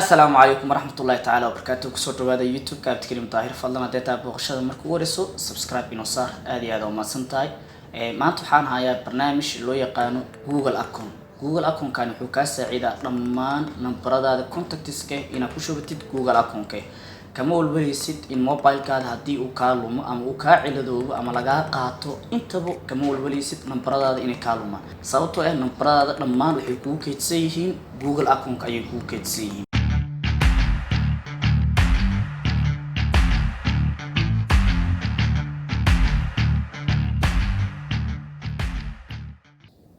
Asalaamu calaykum waraxmatullahi tacaala wabarakaatu. Kusoo dhawaada YouTube-ka Abdikariim Daahir. Fadlan haddee taa booqashada marka ugu horeyso, subscribe inoo saar. Aada iyo aada umahadsan tahay. Maanta waxaan hayaa barnaamij loo yaqaano Google Account. Google Account-kan wuxuu kaa saacidaa dhammaan nambaradaada contactiska inaad ku shubatid Google Account-ka. Kama walwaleysid in mobilekaada haddii uu kaa lumo ama uu kaa ciladoobo ama lagaa qaato, intaba kama walwaleysid nambaradaada inay kaa lumaan, sababtoo ah nambaradaada dhammaan waxay kugu keydsan yihiin Google Account ayay kugu keydsan yihiin.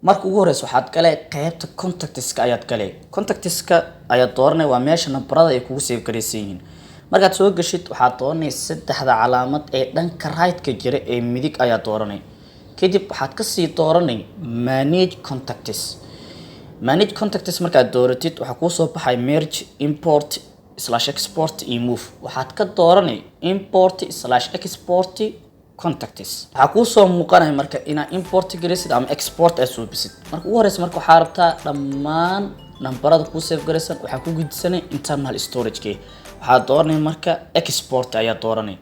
Marka ugu horeysa waxaad galay qeybta contactiska ayaad galay. Contactiska ayaad dooranay, waa meesha nambarada ay kugu save garaysan yihiin. Markaad soo gashid, waxaad dooranay saddexda calaamad ee dhanka right-ka jira ee midig ayaad dooranay. Kadib waxaad kasii dooranay Manage Contacts. Manage Contacts markaad dooratid, waxaa kuusoo baxay merge, import/export iyo move. Waxaad ka dooranay import/export contacts. Waxaa kuusoo muuqanaya marka inaad import gelisid ama export aad suubisid. Marka ugu horeysa marka waxaa rabtaa dhammaan nambarada kuu save garaysan waxaa ku gudbisanay internal storage-ke. Waxaad dooranay marka export ayaa dooranay.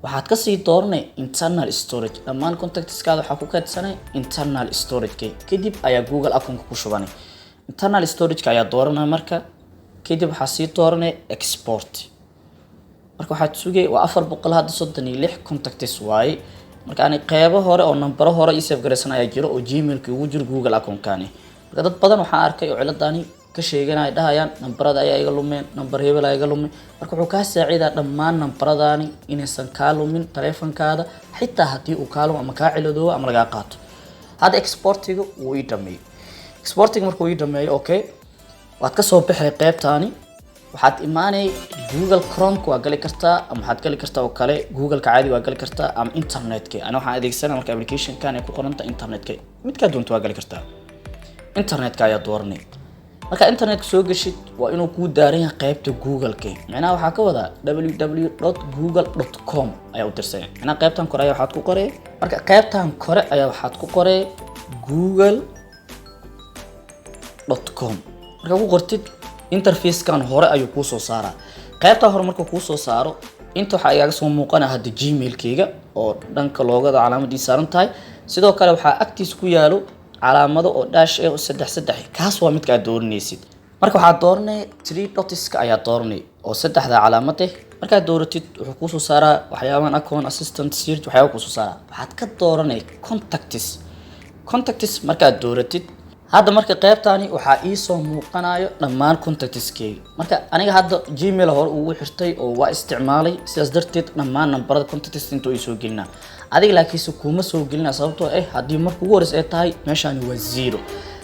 Waxaad kasii dooranay internal storage. Dhammaan contactskaada waxaa ku kaydsanay internal storage-ke. Kadib ayaa Google Account ku shubanay. Internal storage-ka ayaa dooranay marka. Kadib waxaa sii dooranay export. Marka waxaad sugay waa 436 contacts waaye. Marka ani qeybo hore oo nambaro hore ii save garaysan ayaa jiro oo Gmailka ugu jiro Google Account-kani. Marka dad badan waxaan arkay oo ciladani ka sheeganaya, dhahayaan nambarada ayaa iga lumeen, nambar hebel ayaa iga lumay. Marka wuxuu kaa saacidaa dhammaan nambaradaani inaysan kaa lumin taleefankaada, xitaa haddii uu kaa lumo ama kaa ciladoobo ama lagaa qaato. Hadda exportiga wuu ii dhameeyey. Exportiga markuu ii dhameeyo, okay, waad kasoo baxay qeybtaani. Waxaad imaanay Google Chromeka waa gali kartaa, ama waxaad gali kartaa oo kale Googleka caadi waa gali kartaa, ama internetka. Ani waxaan adeegsanaa marka applicationkan ay ku qoranta internetka. Midkaa doonto waa gali kartaa. Internetka ayaa dooranay. Markaa internetka soo geshid, waa inuu kuu daaran yahay qeybta Google-ka. Micnaha waxaa ka wadaa www.google.com ayaa u dirsaya. Micnaha qeybtan kore ayaa waxaad ku qoree, marka qeybtan kore ayaa waxaad ku qoree google.com. Markaa ku qortid, interfacekan hore ayuu kuu soo saaraa. Qeybtan hore markuu kuu soo saaro, inta waxaa igaaga soo muuqanaya hadda Gmailkayga oo dhanka loogada calaamadii saaran tahay. Sidoo kale waxaa agtiis ku yaalo calaamado oo dash eh oo saddex saddex. Kaas waa midka aad dooranaysid. Marka waxaad dooranay three dotska ayaa dooranay oo saddexda calaamad eh. Markaad dooratid, wuxuu kuusoo saaraa waxyaabahan, account, assistant, search, waxyaaba kuusoo saaraa. Waxaad ka dooranay contacts. Contacts markaad dooratid, hadda marka qeybtani waxaa iisoo muuqanayo dhammaan contactskeyga. Marka aniga hadda Gmail hore ugu xirtay oo waa isticmaalay, sidaas darteed dhammaan nambarada contacts intuu isoo gelinaa. Adiga laakiinse kuma soo gelina, sababtoo ah haddii marka ugu horeysa ay tahay, meeshani waa zero.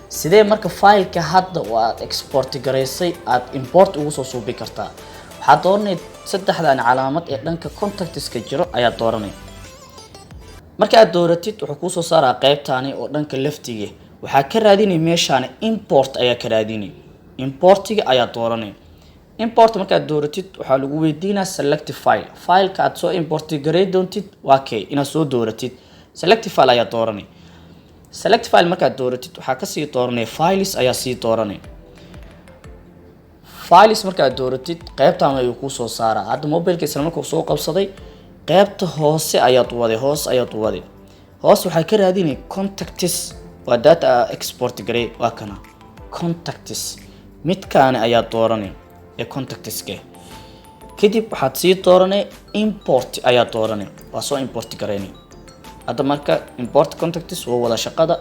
Sidee marka fileka hadda oo aad export garaysay aad import ugu soo suubi kartaa? Waxaad dooranay saddexdan calaamad ee dhanka contactska jiro ayaa dooranay. Marka aad dooratid, wuxuu kuusoo saaraa qeybtani oo dhanka leftiga. Waxaa ka raadinay meeshaan import ayaa ka raadinay. Importiga ayaa dooranay. Import markaad dooratid, waxaa lagu weydiinaa select file. Fileka aad soo import garay doontid waa kay? Inaad soo dooratid select file ayaa dooranay. Select file markaad dooratid, waxaa kasii dooranay files ayaa sii dooranay. Files markaad dooratid, qeybtan ayuu kuusoo saaraa. Hadda mobilka isla markuu soo qabsaday, qeybta hoose ayaad waday, hoos ayaad waday. Hoos waxaa ka raadinay contacts, waa data export garay, waa kana contacts. Midkaani ayaa dooranay ee contactska. Kadib waxaad sii dooranay import ayaa dooranay, waa soo import garaynay. Hadda marka import contacts waa wada shaqada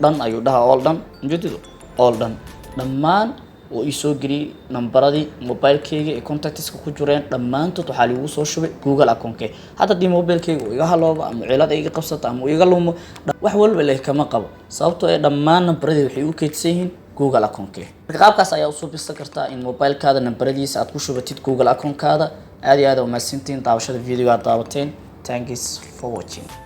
dhan ayuu dhaha, all done. Ujeedadu all done, dhammaan oo ii soo geliyey nambaradii mobilekeyga ee contactska ku jireen. Dhammaantood waxaa liigu soo shubay Google account-keyga. Hadda haddii mobilekeyga uu iga haloobo ama cilad ay iga qabsato ama uu iga lumo, wax walba leh kama qabo, sababtoo ee dhammaan nambaradii waxay u keydsan yihiin Google account-keyga. Marka qaabkaas ayaa usoo bisan kartaa in mobilekaada nambaradiisa aad ku shubatid Google account-kaada. Aad iyo aad umahadsantihiin daawashada videoga aad daawateen. Thanks for watching.